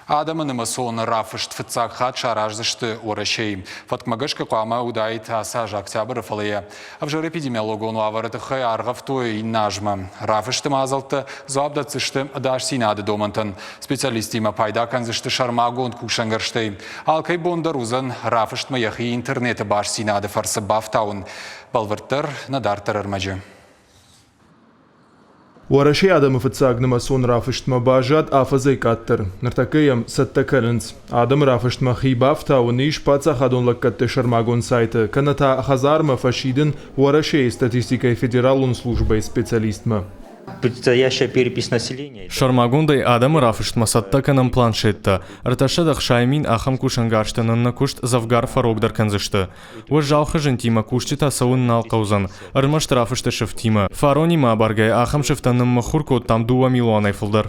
Адӕмы нымӕцон рафыст фыццаг хатт сараздзысты Уӕрӕсейы. Фӕткмӕ гӕсгӕ хъуамӕ уыдаид ацы аз октябры, фӕлӕ йӕ ӕвзӕр эпидемиологон уавӕры тыххӕй аргъӕвтой иннӕ азмӕ. Рафысты мадзӕлттӕ дзуапп дӕтдзысты ӕдасдзинады домӕнтӕн. Специалисттимӕ пайда кӕндзысты сӕрмагонд кусӕнгӕрзтӕй. Алкӕй бон дӕр уыдзӕн рафыстмӕ йӕхи интернеты бастдзинады фӕрцы бафтауын. Бӕлвырддӕр нӕ дарддӕр ӕрмӕджы. Уӕрӕсейы адӕмы фыццаг нымӕцон рафыстмӕ баззад афӕдзӕй къаддӕр. Ныртӕккӕ йӕм цӕттӕ кӕнынц. Адӕмы рафыстмӕ хи бафтауын ис паддзахадон лӕггӕдты сӕрмагонд сайты, кӕнӕ та хӕдзармӕ фӕсидын Уӕрӕсейы статистикӕйы федералон службӕйы специалистмӕ. Предстоящая перепись населения. Сӕрмагондӕй адӕмы рафыстмӕ цӕттӕ кӕнӕм планшеттӕ. 360 000 ахӕм кусӕнгӕрзтӕ нын нӕ куыст дзӕвгар фӕрогдӕр кӕндзысты. Уӕззау хызынтимӕ кусджытӕ цӕуын нал хъӕудзӕн, ӕрмӕст рафысты сыфтимӕ. Фаронимӕ абаргӕйӕ ахӕм сыфтӕ ныммыхуыр кодтам дыууӕ милуанӕй фылдӕр.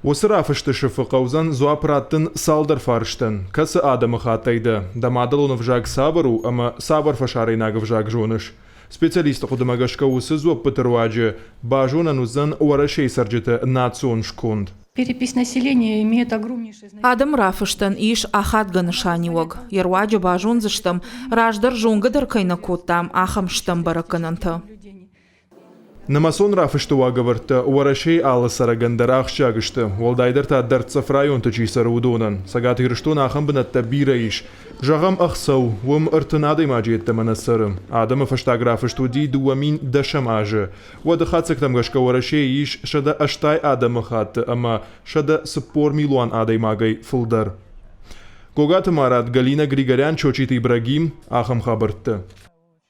Уыцы рафысты сыфы хъӕудзӕн дзуапп раттын цалдӕр фарстӕн, кӕцы адӕмыхаттӕй дӕ, дӕ мадӕлон ӕвзаг цавӕр у ӕмӕ цавӕр фӕсарӕйнаг ӕвзаг зоныс. Специалистты хъуыдымӕ гӕсгӕ уыцы дзуӕппыты руаджы базонӕн уыдзӕн Уӕрӕсейы цӕрджыты национ сконд. Перепись населения имеет огромнейшее значение. Адӕмы рафыстӕн ис ахадгӕ нысаниуӕг. Йӕ руаджы базондзыстӕм, раздӕр зонгӕ дӕр кӕй нӕ кодтам, ахӕм стӕм бӕрӕггӕнӕнтӕ. Нымӕцон рафысты уагӕвӕрдтӕ Уӕрӕсейы алы цӕрӕгӕн дӕр ахсджиаг сты, уӕлдайдӕр та дӕрддзӕф районты чи цӕры, уыдонӕн. Цӕгат Ирыстоны ахӕм бынӕттӕ бирӕ ис. Зӕгъӕм, Ӕхсӕу, уым 30 адӕймаджы йеддӕмӕ нӕ цӕры. Адӕмы фӕстаг рафыст уыди 2010 азы. Уӕды хатдзӕгтӕм гӕсгӕ Уӕрӕсейы ис 180 адӕмыхатты ӕмӕ 140 милуан адӕймагӕй фылдӕр. Гогаты Марат, Галина Григорян, Чочиты Ибрагим, ахӕм хабӕрттӕ.